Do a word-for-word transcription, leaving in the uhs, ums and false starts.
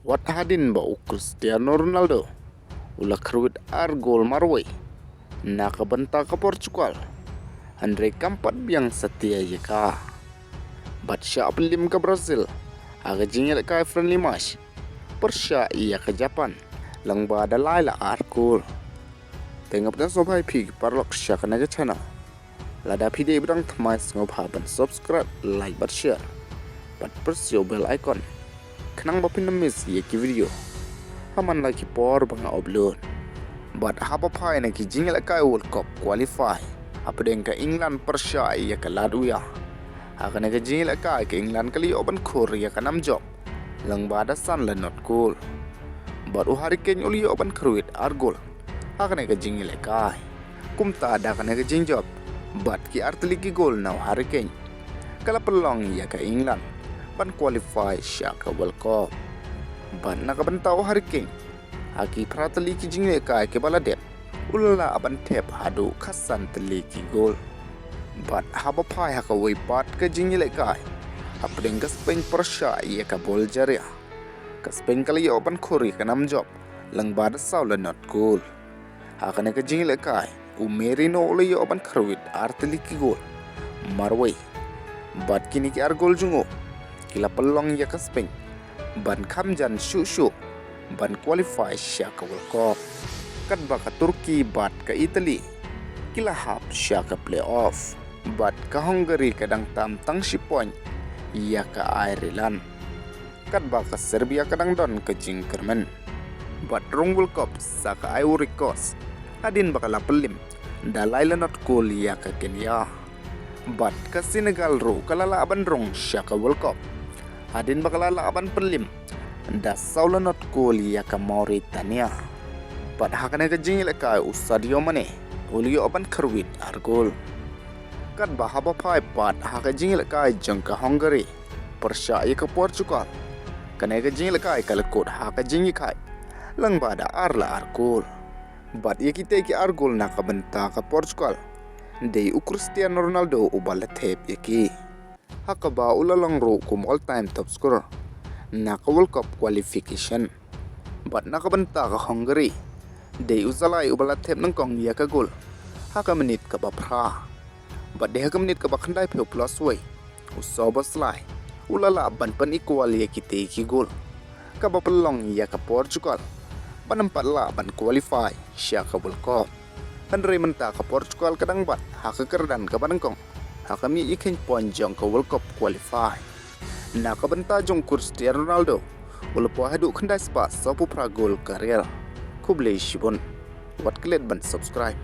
Wat hadien ba u Cristiano Ronaldo u la kyrwit ar gol marwei na ka bynta ka Portugal, hynrei kam pat biang satia ïa ka. Bad shah pynliem ka Brazil ha ka jingïalehkai friendly match pyrshah ïa ka Japan lyngba da lai la ar gol. Te nga pdiang sngewbha ïa phi ki paralok sha kane ka channel. Lada phi dei ba dang thymmai, sngewbha ban subscribe, like bad share bad press ïa u bell icon, khnang ba phin ym miss ïa ki video ha man la ki por ba nga upload. Bad haba phai na ki jingïalehkai World Cup qualify hapdeng ka England pyrshah ïa ka Latvia, ha kane ka jingïalehkai ka England ka la ïoh ban khur ïa ka nam jop lyngba da san la not gol. Bad u Harry Kane u la ïoh ban kyrwit ar gol ha kane ka jingïalehkai. Kumta da kane ka jingjop bad ki artylli ki gol na u Harry Kane, ka la pynlong ïa ka England ban qualify sha ka World Cup. Bad na ka bynta u Harry Kane, ha ki phra tylli ki jingïalehkai kiba la dep, u la lah ban thep haduh khatsan tylli ki gol. Bad haba phai ha kawei pat ka jingïalehkai hapdeng ka Spain pyrshah ïa ka Bulgaria, ka Spain ka la ïoh ban khur ïa ka nam jop lyngba da saw la not gol. Ha kane ka jingïalehkai u Merino u la ïoh ban kyrwit artylli ki gol marwei. Bad kine ki ar gol jong u ki la pynlong ïa ka Spain ban kham jan shuh shuh ban qualify sha ka World Cup. Katba ka Turkey bad ka Italy ki la hap sha ka playoff, bad ka Hungary ka dang tam tang shi point ïa ka Ireland, katba ka Serbia ka dang don ka jingkyrmen. Bad rung World Cup sa ka Ivory Coast hadien ba ka la pynliem da lai la not gol ïa ka Kenya. Bad ka Senegal ruh ka la lah ban rung sha ka World Cup hadien ba ka la lah ban pynliem da saw la not gol ïa ka Mauritania. Bad ha kane ka jingïalehkai u Sadio Mane u la ïoh ban kyrwit ar gol. Katba haba phai pat ha ka jingïalehkai jong ka Hungary pyrshah ïa ka Portugal, kane ka jingïalehkai ka la kut ha ka jingïakhih lyngba da ar la ar gol. Bad ïa kitei ki ar gol na ka bynta ka Portugal, dei u Cristiano Ronaldo uba la thep ïa ki, ha kaba u la long ruh kum all time top scorer na ka World Cup qualification. Bad na ka bynta ka Hungary, dei u Szalai uba la thep nyngkong ïa ka gol ha ka minit kaba phra. Bad dei ha ka minit kaba khyndaiphew plus wei, u Szoboszlai u la lah ban pyn-equal ïa kitei ki gol, kaba pynlong ïa ka Portugal ban ym pat lah ban qualify sha ka World Cup. Hynrei mynta ka Portugal ka dang bat ha ka kyrdan kaba nyngkong ha ka miej ïakheiñ point jong ka World Cup qualify. Na ka bynta jong u Cristiano Ronaldo, u la poi haduh khyndai spah sawphew phra gol career. Khublei shibun. Wat klet ban subscribe.